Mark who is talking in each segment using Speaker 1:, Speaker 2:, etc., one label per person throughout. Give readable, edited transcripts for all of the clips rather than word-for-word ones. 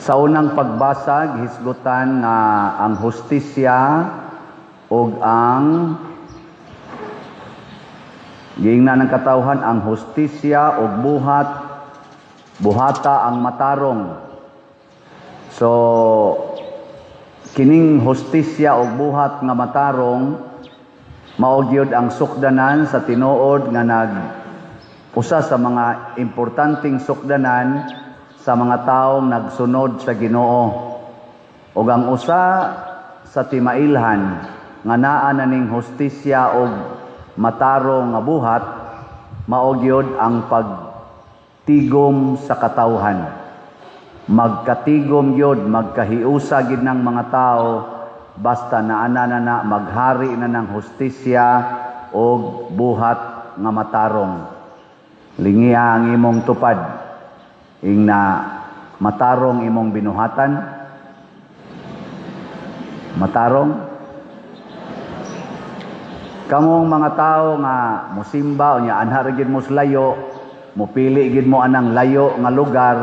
Speaker 1: Sa unang pagbasa, gihisgutan nga ang hustisya ug ang giingnan ng katawhan, ang hustisya ug buhat, buhata ang matarong. So kining hustisya ug buhat nga matarong mao gyud ang sukdanan sa tinuod nga nag usa sa mga importanteng sukdanan sa mga taong nagsunod sa Ginoo. Ug ang usa sa timailhan nga naa na ning hustisya ug matarong nga buhat mao gyud ang pagtigom sa katawhan. Magkatigom gyud, magkahiusa gyud ng mga tao basta naana na na maghari na ng hustisya ug buhat nga matarong. Lingia ang imong tupad. Ingna, matarong imong binuhatan? Matarong? Kamong mga tao nga musimba unya anha ra gyud mo sa layo, mupili gyud mo anang layo nga lugar,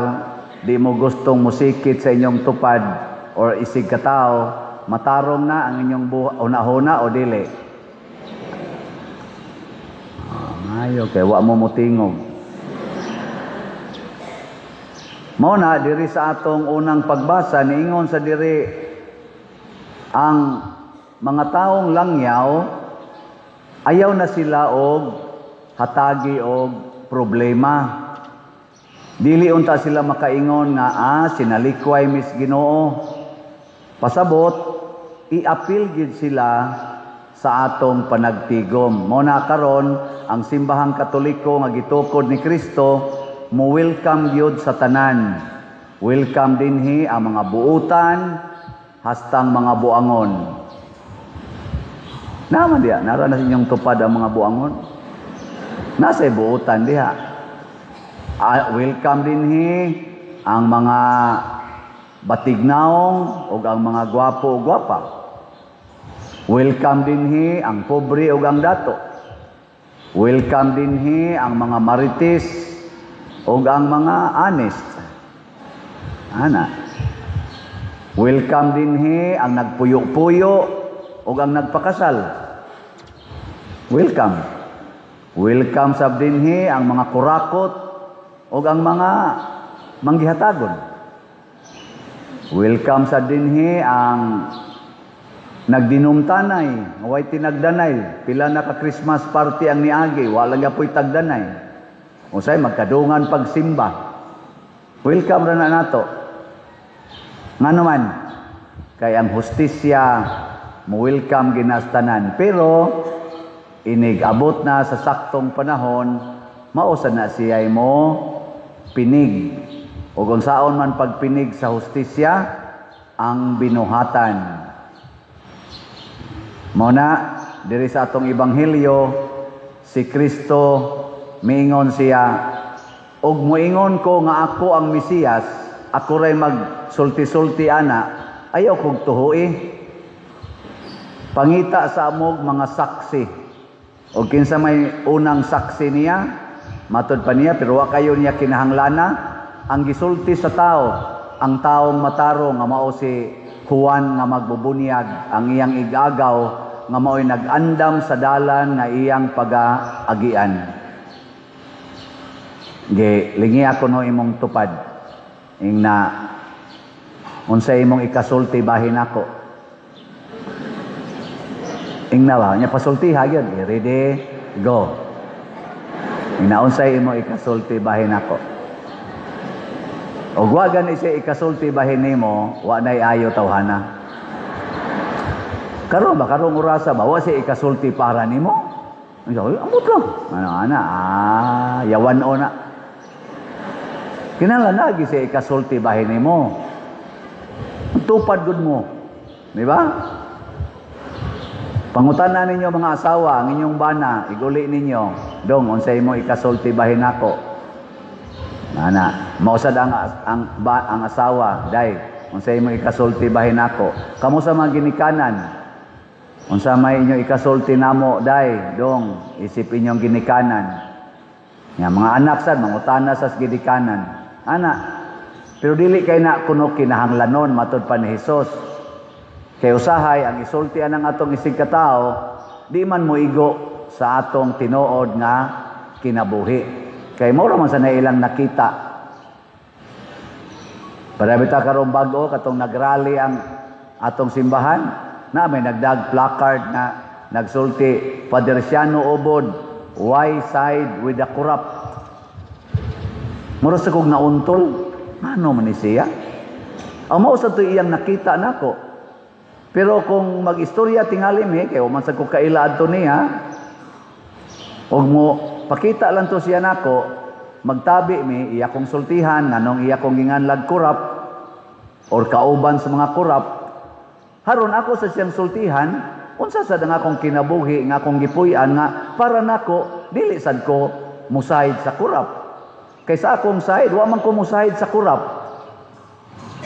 Speaker 1: di mo gustong musikit sa inyong tupad or isig katao, matarong na ang inyong hunahuna o dili? Ah, maayo kay wa mo mutingog. Mao na diri sa atong unang pagbasa, niingon sa diri ang mga taong langyaw, ayaw na sila og hatagi og problema. Dili unta sila makaingon nga sinalikway mis Ginoo. Pasabot, iapil gid sila sa atong panagtigom. Mao na karon ang Simbahang Katoliko nga gitukod ni Kristo mo welcome gyud sa tanan. Welcome dinhi ang mga buutan hastang mga buangon. Naman diha, nara na sa inyong tupad ang mga buangon. Nasa buutan diha. Ah, welcome dinhi ang mga batignaong ug ang mga gwapo ug gwapa. Welcome dinhi ang pobre ug ang dato. Welcome dinhi ang mga marites ug ang mga honest. Ana. Welcome dinhi ang nagpuyo-puyo ug ang nagpakasal. Welcome. Welcome sab dinhi ang mga kurakot ug ang mga manggihatagon. Welcome sa dinhi ang nagdinumtanay, way tinagdanay, pila na ka Christmas party ang niagi, wala gyapoy tagdanay. Usay magkadungan pagsimba. Welcome ra na nato. Ngano man, kay ang hustisya mo welcome ginastanan, pero inig abot na sa saktong panahon, mao sa na siya mo pinig. O kung saon man pagpinig sa hustisya, ang binuhatan. Mao na diri sa atong ebanghelyo, si Kristo miingon siya, "Og moingon ko nga ako ang Mesiyas, ako ray magsulti-sulti ana, ayaw kog tuhui. Pangita sa amog mga saksi." Og kinsa may unang saksi niya? Matod pa niya, pero wa kayo niya kinahanglana ang gisulti sa tao, ang taong matarong nga mao si Juan nga magbubunyag, ang iyang igagaw nga mao'y nag-andam sa dalan nga iyang pag-agian. Ge, lingi ako no imong tupad. Ingna, unsa imong ikasulti bahin ako? Ingna ba? Nya pasulti ha gyud. Ready? Go. Ingna, unsay imong ikasulti bahin ako? Og wa gani siya ikasulti bahin nimo, wa nay ayo tawhana. Karon ba, karong orasa ba, wa siya ikasulti para nimo? Ang sabi, amot lang. Ano, ana, yawan o na. Kinahanglan lagi siya ikasulti bahin nimo. Tupad gud mo. Di ba? Pangutana ninyo mga asawa, ang inyong bana, iguli ninyo. "Dong, unsay mo ikasulti bahin nako?" Ana, mausad ang asawa, "Day, unsay mo ikasulti bahin nako?" Kamo sa mga ginikanan, "Unsa may inyo ikasulti namo, day, dong?" isip inyong ginikanan. Nga mga anak sad mangutana sa ginikanan. Ana, Pero dili kay na kuno kinahanglanon matud pa ni Hesus. Kay usahay ang isulti anang atong isig katao, di man moigo sa atong tinuod nga kinabuhi. Kay mao ra man sa na ilang nakita. Para bitaw karong bag-o katong nagrally ang atong simbahan, na may nagdag placard na nagsulti, "Father Siano Ubod, why side with the corrupt?" Mura sa kog nauntol, ano man ni siya? Ang mao sa to iyang nakita nako. Pero kung mag-istorya tingali mi, kay man sa ko kaila adto niya, og mo pakita lang to siya nako, magtabi mi, iya kong sultihan, nganong iya kong ginganlag corrupt, or kauban sa mga corrupt, haron ako sa siyang sultihan, unsa sad ang akong kinabuhi nga akong gipuy-an nga para nako dili sad ko musayid sa corrupt. Kay sa akong side, wa man ko musayid sa corrupt.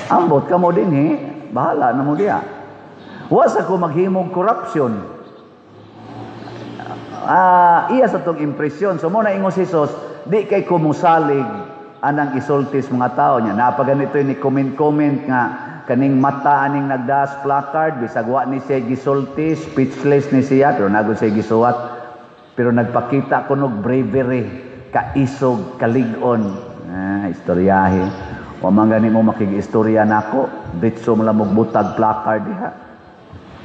Speaker 1: Ambot kamo dinhi, bahala na mo diha. Wa sa ko maghimog corruption. Iya sa tong impresyon. So mo na ingon si Jesus, di kay ko musalig anang isulti sa mga tao niya. Napaganito ni comment-comment nga kaning mata aning nagdas placard, bisag wa ni siya gisulti, speechless ni siya, pero nagod siya gisuwat. Pero nagpakita kunog bravery, kaisog, kalig-on. Istoryahe. Wa man gani mo makig-istorya nako, ditso mo lang butag placard diha.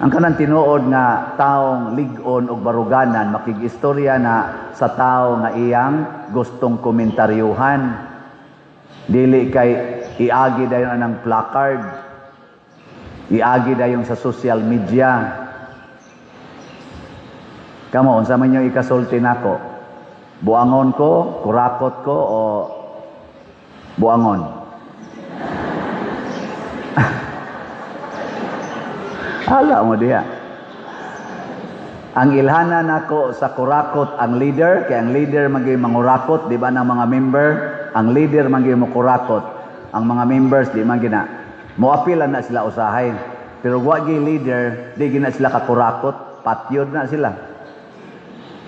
Speaker 1: Ang kanang tinuod nga taong lig-on og baruganan makig-istorya na sa tao nga iyang gustong komentaryuhan. Dili kay iagi dayon anang placard. Iagi dayon sa social media. Kamo, unsa man yung ikasulti nako? Buangon ko, kurakot ko, o buangon? Hala mo diha. Ang ilhanan nako sa kurakot ang leader, kay ang leader maging mangurakot, di ba, ng mga member? Ang leader maging mukurakot. Ang mga members di man gina. Moapil na sila usahay. Pero wa gi leader, di gina sila kakurakot, patyod na sila.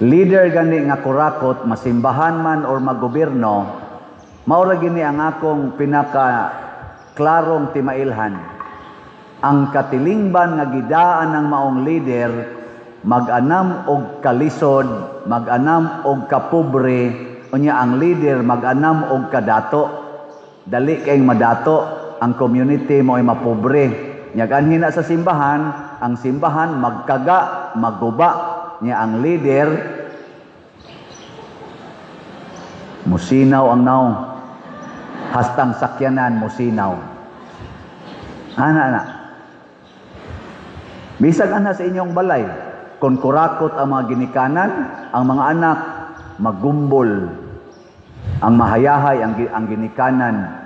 Speaker 1: Leader gani nga kurakot, masimbahan man or magobyerno, mao ra gini ang akong pinaka klarong timailhan. Ang katilingban nga gidaan ng maong leader, mag-anam og kalisod, mag-anam og kapobre, unya ang leader mag-anam og kadato. Dali kayong madato, ang community mo ay mapobre. Nya anhin na sa simbahan, ang simbahan magkaga, maguba. Nya ang leader musinaw ang naong. Hastang sakyanan musinaw. Ana ana. Bisag ana sa inyong balay, kung kurakot ang mga ginikanan, ang mga anak magumbol. Ang mahayahay ang ginikanan.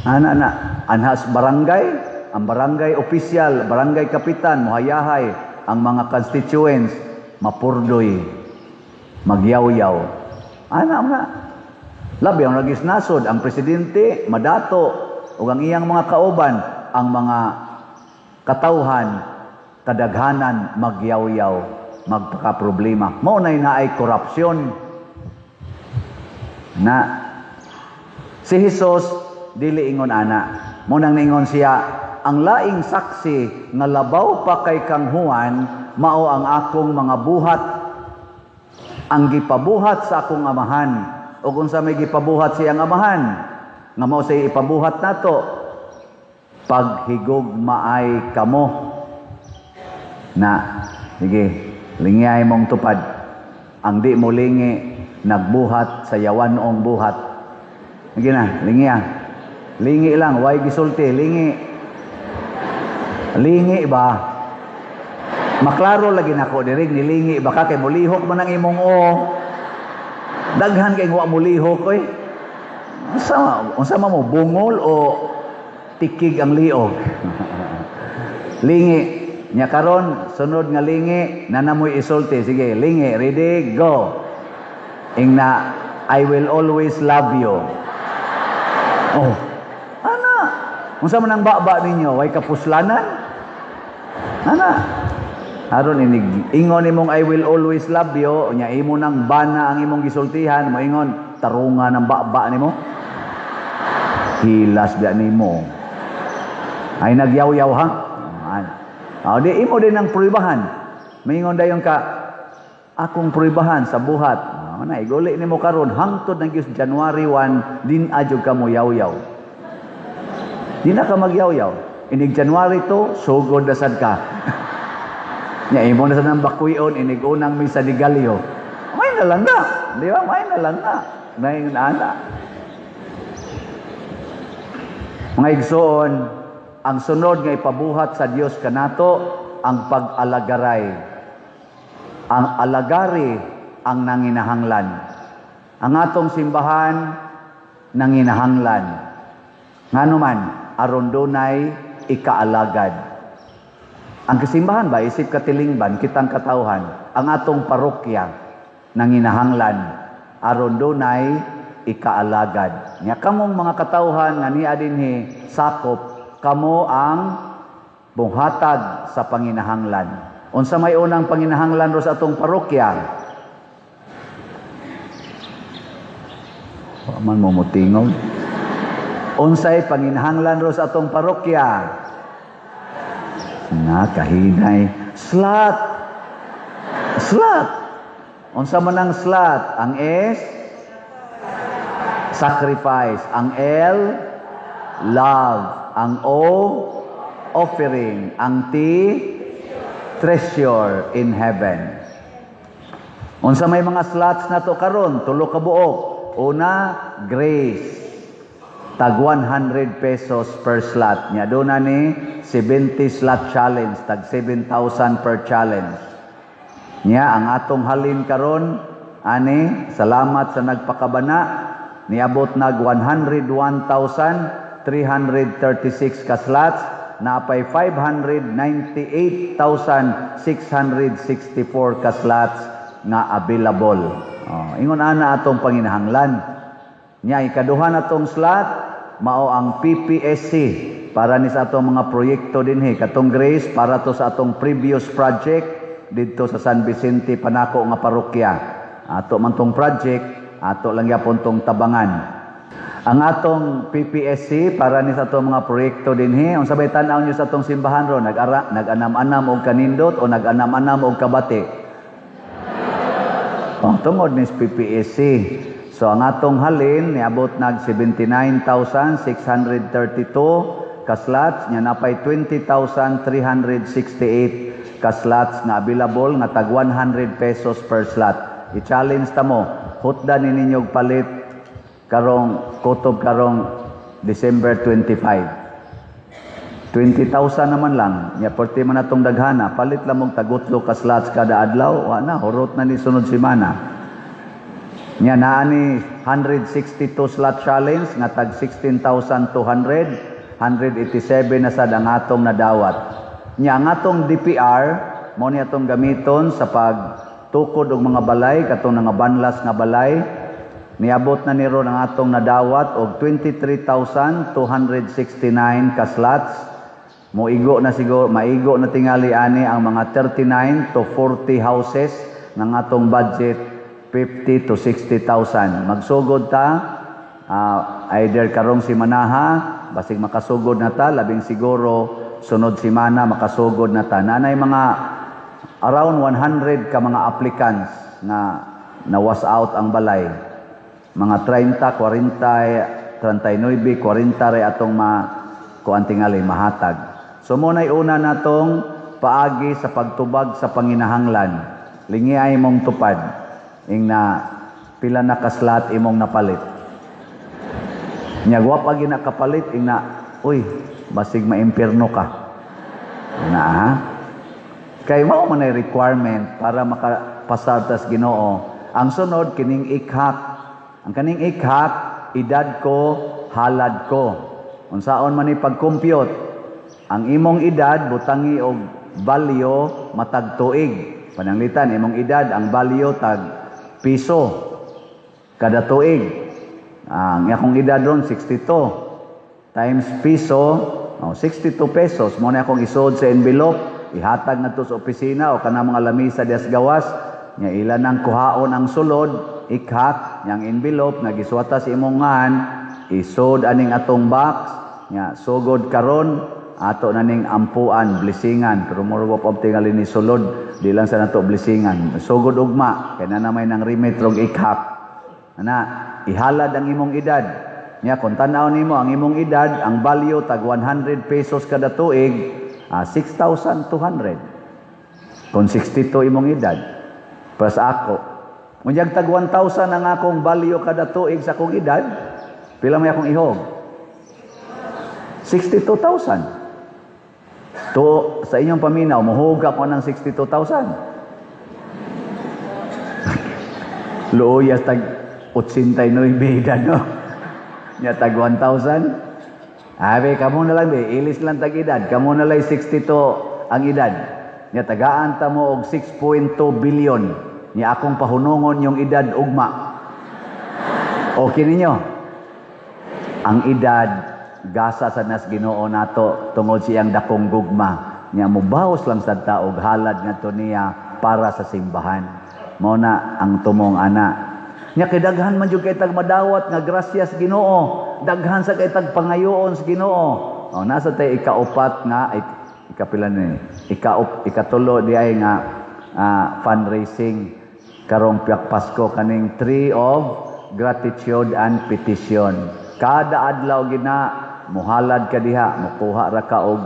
Speaker 1: Ana ana, anhas barangay, ang barangay official, barangay kapitan, muhayahay ang mga constituents, mapurdoy, magyawyaw. Ana ana. Labi ang ragis nasod, ang presidente, madato, ug ang iyang mga kauban, ang mga katawhan, kadaghanan, magyawyaw, magpakaproblema. Mao nay naay korupsyon. Na si Jesus dili ingon ana. Mo nang niingon siya, ang laing saksi nga labaw pa kay kang Juan mao ang akong mga buhat, ang gipabuhat sa akong amahan. O kung sa may gipabuhat siyang amahan nga mao say ipabuhat nato, paghigugmaay kamo. Na sige, lingiyay mong tupad. Ang di mo lingi, nagbuhat sa yawanong buhat. Sige na, lingiya. Lingi lang, why gisulti, lingi. Lingi ba? Maklaro lagi nako diri nilingi ba ka kay mulihok man ang imong o. Daghan kay wa mulihok oy. Unsa man mo, bungol o tikig ang liog? Lingi. Nya karon sunod nga lingi nanamoy isulti. Sige, lingi, ready, go. Ingna, "I will always love you." Oh. Ana. Unsa man ang baba ninyo? Way kapuslanan? Ana. Aron inig ingon nimong "I will always love you," nya imo nang bana ang imong gisultihan, moingon tarunga ng baba nimo. Hilas biya nimo. Ay nagyaw-yaw ha? Oh, di imo din ang pruibahan. Mingon dayon ka, akong pruibahan sa buhat. Oh, na iguli nimo karon hangtod ng Diyos January 1 din adyo ka mo yaw-yaw. Di na ka magyaw-yaw. Inig January 2, sugod na sad ka. Nya imo na sad ang bakuyon inig unang misa de gallo. May na lang na. Di ba? May na lang na. Nay ana. Mga igsoon, ang sunod nga ipabuhat sa Dios kanato ang pag-alagaray. Ang alagari ang nanginahanglan. Ang atong simbahan nanginahanglan. Ngano man, aron dunay ikaalagad. Ang kasimbahan ba, isip katilingban, kitang katawhan, ang atong parokya nanginahanglan, aron dunay ikaalagad. Nya kamong mga katawhan nga niya dinhi sakop, kamo ang buhatag sa panginahanglan. Unsa may unang panginahanglan ro sa atong parokya? Wa man mo motingog. Unsay panginahanglan ro sa atong parokya? Na kahinay. Slot. Slot. Unsa man ang slot? Ang S, sacrifice. Ang L, love. Ang O, offering. Ang T, treasure in heaven. Unsa may mga slots na to karon? Tulo ka buok. Una, grace. Tag 100 pesos per slot. Nya doon na ni 70 slot challenge, tag 7,000 per challenge. Nya ang atong halin karon ani, salamat sa nagpakabana, niabot nag 101,336 ka slots, napay 598,664 ka slots nga available. Oh, ingon ana atong panginahanglan. Nya ikaduha na tong slot mao ang PPSC para ni sa atong mga proyekto dinhi. Katong grace para to sa atong previous project didto sa San Vicente Panako nga parokya. Ato man tong project, ato lang gyapon tong tabangan. Ang atong PPSC para ni sa atong mga proyekto dinhi, unsa bay tan-aw niyo sa atong simbahan ron, nag-ara, nag-anam-anam og kanindot o nag-anam-anam og kabati? Oh, tungod ni PPSC. So ang atong halin niabot nag 79,632 ka slots, nya napay 20,368 ka slots nga available nga tag 100 pesos per slot. I-challenge ta mo, hutda ni ninyo palit karong kutob karong December 25. 20,000 naman lang. Nya perti man atong daghana, palit lang mong tagutlo ka slots kada adlaw, wa na, hurot na ni sunod semana. Nya naa ni 162 slot challenge nga tag 16,200, 187 na sad ang atong nadawat. Nya ang atong DPR mo ni atong gamiton sa pagtukod og mga balay, katong nga banlas nga balay. Niabot na ni ron ang atong nadawat og 23,269 ka slots. Moigo na siguro, maigo na tingali ani ang mga 39 to 40 houses ng atong budget 50 to 60,000. Magsugod ta either karong simanaha, basig makasugod na ta, labing siguro sunod simana makasugod na ta. Nanay mga around 100 ka mga applicants nga na-wash out ang balay. Mga 30, 40, 39, 40 ray atong ma kuan tingali mahatag. So mo nay una natong paagi sa pagtubag sa panginahanglan. Lingi ay mong tupad ing na pila na kaslat imong napalit. Nya wa pa gina kapalit ing na, uy, basig maimpierno ka. Na ha? Kay mao man ay requirement para makapasar tas Ginoo. Ang sunod kining ikhak. Ang kaning ikhak, edad ko, halad ko. Unsaon man ni pag-compute? Ang imong edad butangi og value matag tuig. Pananglitan imong edad ang value tag piso kada tuig. Ang akong edad ron 62 times piso, oh, 62 pesos mo na akong isuod sa envelope, ihatag ngadto sa opisina o kanang mga lamisa dias gawas, nya ila nang kuhaon ang sulod, ikhak, nyang envelope nga gisuwata sa imong ngahan, Isod aning atong box nya, sugod karon ato na ning ampuan, blessingan, pero mura wa pa tingali ni sulod, di lang sa nato blessingan. Sugod ugma kay na may nang remit rog ikhak ana, ihalad ang imong edad nya. Kung tan-aw nimo ang imong edad, ang value tag 100 pesos kada tuig, 6,200 kung 62 imong edad. Para sa ako, unyag tag 1,000 ang akong value kada tuig sa akong edad, pila may akong ihog? 62,000. To sa inyong paminaw, muhog ako ng 62,000. Luoyas tag 89 edad, no? Nya tag 1,000. Abi, kamo na lang be, ilis lang tag edad. Kamo na lang 62 ang edad. Nya tagaan ta mo og 6.2 billion. Nya akong pahunungon yung edad ugma. Okay ninyo? Ang edad gasa sa nas Ginoo nato tungod siyang dakong gugma. Nya mubaos lang sad ta og halad ngadto niya para sa simbahan. Mao na ang tumong ana. Nya kay daghan man jud kay tag madawat nga grasya sa Ginoo, daghan sa kay tag pangayoon sa Ginoo. Oh, nasa tay ikaupat nga ay ikapila ni ikatulo di ay nga fundraising karong piyak Pasko, kaning Tree of Gratitude and Petition. Kada adlaw gina muhalad ka diha, mukuha ra ka og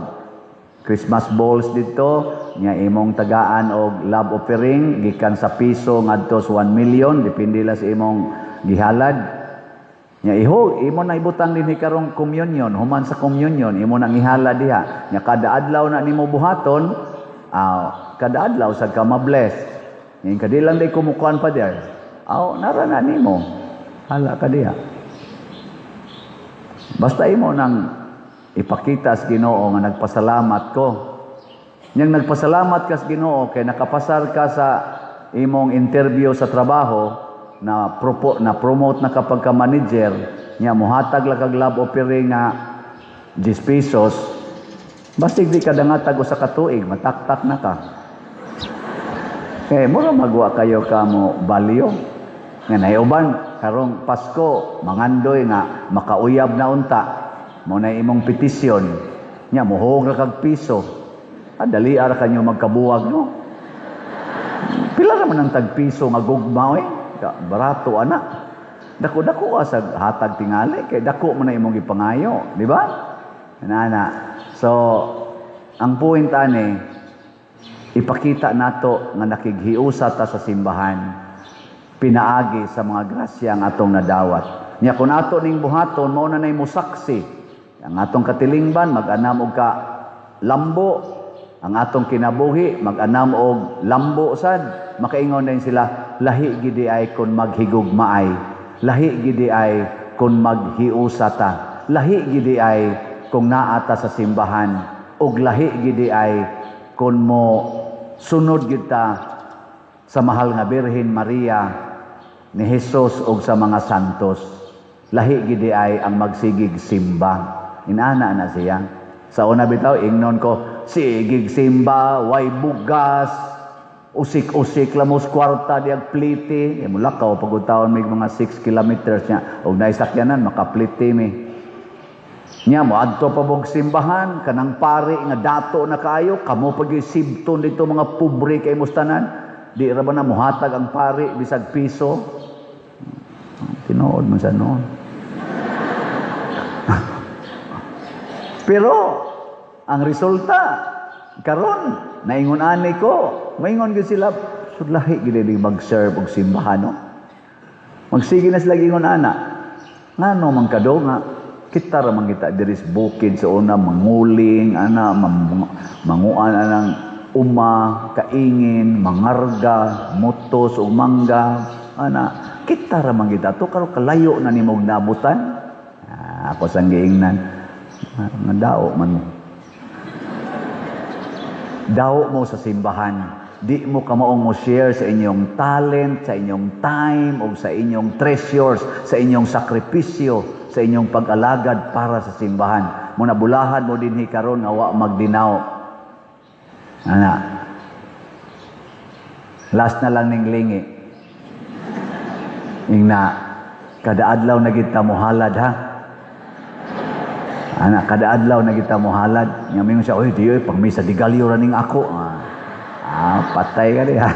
Speaker 1: Christmas balls dito nya imong tagaan og love offering gikan sa piso ngadto sa 1 million, depende lang sa imong gihalad. Nya iho imo na ibutang dinhi karong communion, human sa communion imo nang ihalad diha. Nya kada adlaw na nimo buhaton, kada adlaw sad ka ma-bless. Nya kadi lang day kumukuan pa der. Aw, nara na nimo. Hala ka diha. Basta imo nang ipakita sa Ginoo nga nagpasalamat ko. Yang nagpasalamat ka sa Ginoo kay nakapasar ka sa imong interview sa trabaho, na promote na kapag ka manager, nya muhatag lang kag love offering nga 10 pesos, basig di ka dangatag usa ka tuig, mataktak na ka. Kay mura magwa kayo ka mo value. Nga naiuban karong Pasko mangandoy nga makauyab na unta, mo na imong petisyon, nya muhog ra kag piso. Ah, dali ara kanyo magkabuwag, no? Pila ra man ang tag piso nga gugma oy? Barato ana. Dako-dako ka sa hatag tingali kay dako man na imong gipangayo, di ba? Ana. So, ang point ani, ipakita nato nga nakighiusa ta sa simbahan pinaagi sa mga grasya ang atong nadawat. Nya kung ato ning buhaton, mao na nay musaksi. Ang atong katilingban mag-anam og ka lambo, ang atong kinabuhi mag-anam og lambo sad. Makaingon din sila, lahi gidi ay kon maghigugmaay, lahi gidi ay kon maghiusa ta, lahi gidi ay kung naa ta sa simbahan, ug lahi gidi ay kon mo sunod kita sa mahal nga Birhen Maria ni Jesus ug sa mga santos. Lahi gidi ay ang magsigig simba. Inana na siya. Sa una bitaw ingnon ko, sigig simba, way bugas, usik-usik lamos kwarta diag pliti. E mulakaw pagud taon may mga 6 kilometers niya. Og naisakyanan makapliti mi. Nya mo adto pa mong simbahan kanang pari nga dato na kaayo, kamo pag sibton dito mga pobre kay mustanan. Di ra ba na muhatag ang pari bisag piso? Tinuod man sa noon. Pero ang resulta karon naingon ani ko, maingon gyud sila, sulahi gyud ni mag-serve og simbahan, no. Magsige na sila ingon ana. Ngano man kado nga kita ra man kita diri sa bukid sa una manguling ana, manguan anang uma, kaingin, mangarga, motos ug mangga ana, kita ra man kita to karon kalayo na nimog nabutan. Ah, ako sang giingnan nga dao man mo. Dao mo sa simbahan. Di mo kamaong mo share sa inyong talent, sa inyong time, o sa inyong treasures, sa inyong sakripisyo, sa inyong pag-alagad para sa simbahan. Muna bulahan mo dinhi karon nga wa magdinaw. Ana. Last na lang ning lingi. Ingna, kada adlaw na gid ta mohalad, ha. Ana, kada adlaw na kita mo halad. Nga mingon siya, "Oy, di oy, pang misa de gallo ra ning ako." Ah, patay ka diha.